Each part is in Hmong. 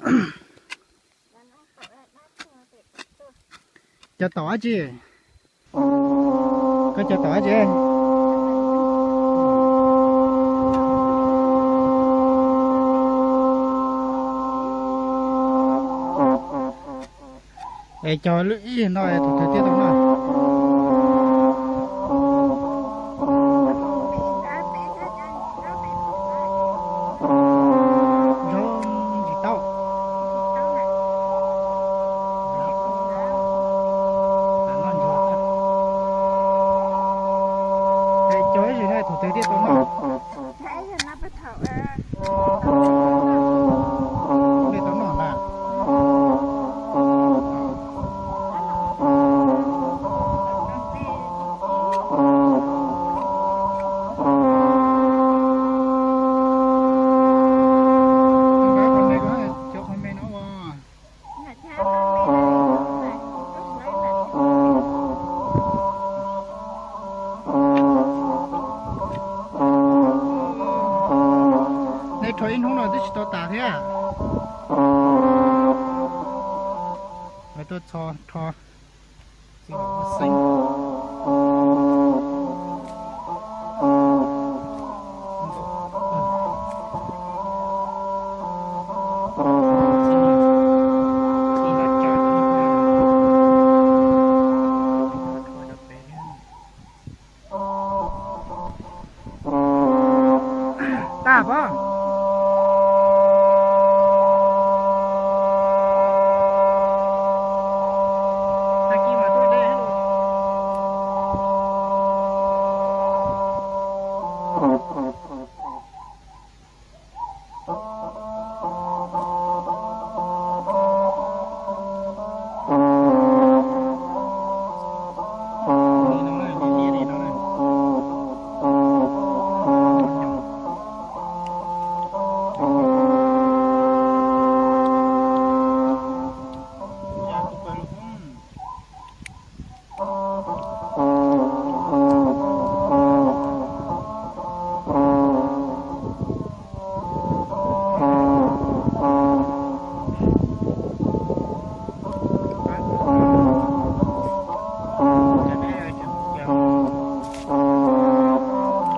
Cov tom dab tsi? Koj cov tom dab tsi? Es cog lub ib no es thaum twg thiaj tau noj? Zoo tsis tau. Es cog ib sim no thaum twg thiaj tau noj? Thiaj tau noj na. Nej rho ib hnub no twb tsis tau tas thiab. Tuaj txo rho. Tag pab. Tag kis mas tuaj de.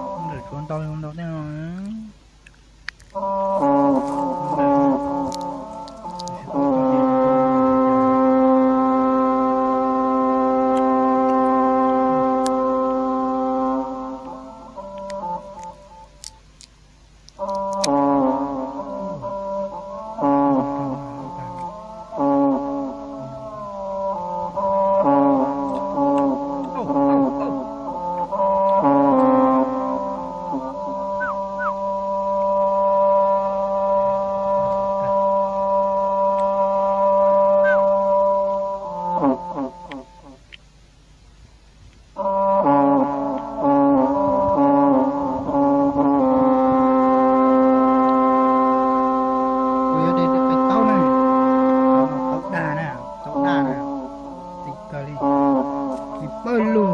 Ntawm tshuav ntau ntau tej no. Kuv yuav de taub na, taub dag na, taub dag na, txi kawg li, txi pawg lug.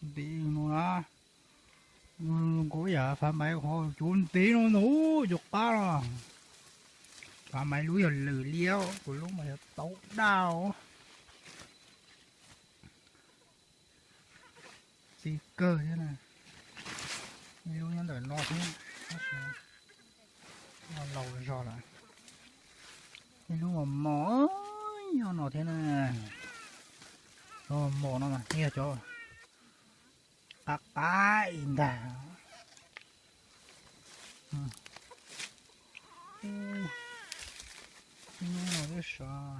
Ntev no na, nkaus yam Fav Maiv qhov cuv ntev no ntag, cov qab no. Fav Maiv lub yog lwm liab, kuv lub mas yog taub daj os. Txi kawg thiab na. Ib lub nyob ntawm no thiab, tab sis no laus zog lawm. Ib lub mos mos nyob no thiab na. Cov mos mos no mas yog cov qab qab ntag. Ib lub no twb sov.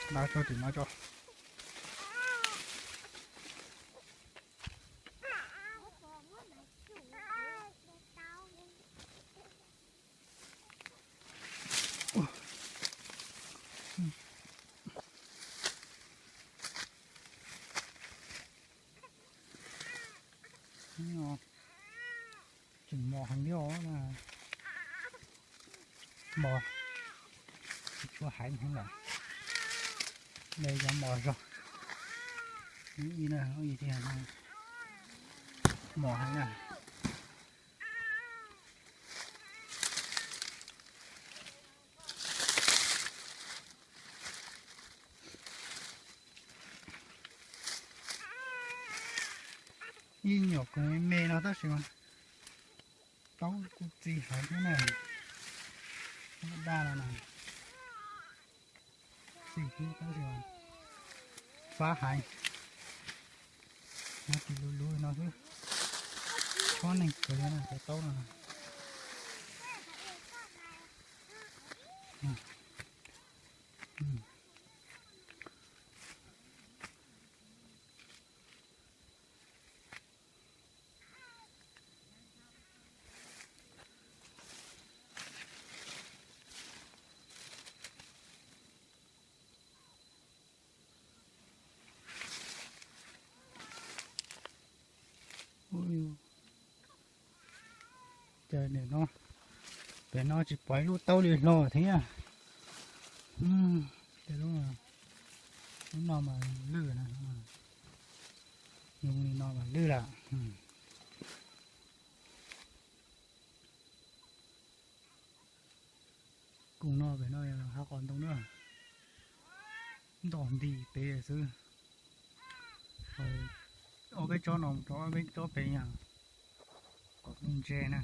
Nqa tso tim no tso. Mos, tsis tshua heev heev lawm. Nte cov mos zog. Ib no ib tiag, mos heev na. Ib nyuam kws me no tab sis mas taub kuj txi heev thiab na. Daj no na, txi thiab tab sis mas fab heev. No tsis luv luv no xwb, chob neeg kawg li na cov taub no na. Cas nim no pem no tsis pom ib lub taub li hlo thiab. Tej lub, lub no mas lwj na, zoo li no mas lwj lawm. Koog no pem no yog hav qos ntoo na, ntoj nti pem xwb. Ob peb tsob no rau ob peb tsob pem yog qos ntoo ntse na.